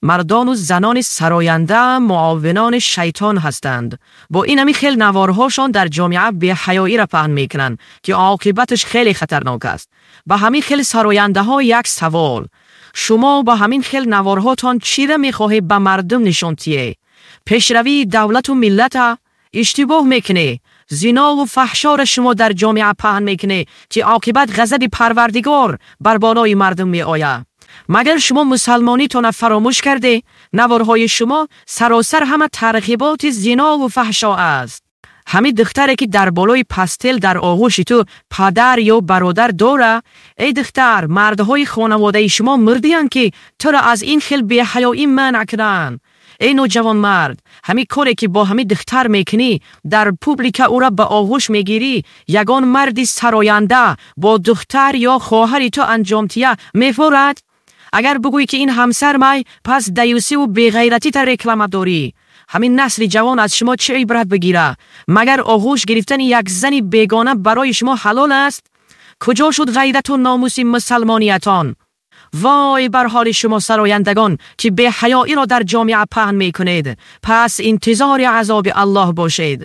Мардону занони сароянда муовинони шайтон ҳастанд. Бо ин ҳами хел наворҳошон дар ҷомеа беҳаёиро паҳн мекунанд, ки оқибаташ хеле хатарнок аст. Ба ҳамин хел сарояндаҳо як савол: шумо ба ҳамин хел наворҳотон чиро мехоҳед ба мардум нишон тиҳед? Пешравии давлату миллата? Иштибоҳ мекунед. Зинову фаҳшоро шумо дар ҷомеа паҳн мекунед, ки оқибат ғазаби Парвардигор бар болои мардум меояд. Магар шумо мусалмонитонро фаромӯш карде? Наворҳои шумо саросар ҳама тарғиботи зинову фаҳшо аст. Ҳамин духтаре, ки дар болои постель дар оғӯши ту падар ё бародар дора, эй духтар, мардҳои хонаводаи шумо мурдиянд, ки туро аз ин хел беҳаёӣ манъ кунанд? Эй ноҷавонмард, ҳамин коре, ки бо ҳамин духтар мекунӣ, дар публика ӯро ба оғӯш мегирӣ, ягон марди сароянда бо духтар ё хоҳари ту анҷомтия мефорад? Агар бигӯӣ, ки ин ҳамсар май, пас даюсиву беғайратита реклама дорӣ. Ҳамин насли ҷавон аз шумо чӣ ибрат бигира? Магар оғӯш гирифтани як зани бегона барои шумо ҳалол аст? Куҷо шуд ғайрату номуси мусалмониятон? Вой бар ҳоли шумо сарояндагон, ки беҳаёиро дар ҷомеа паҳн мекунед. Пас интизори азоби Аллоҳ бошед.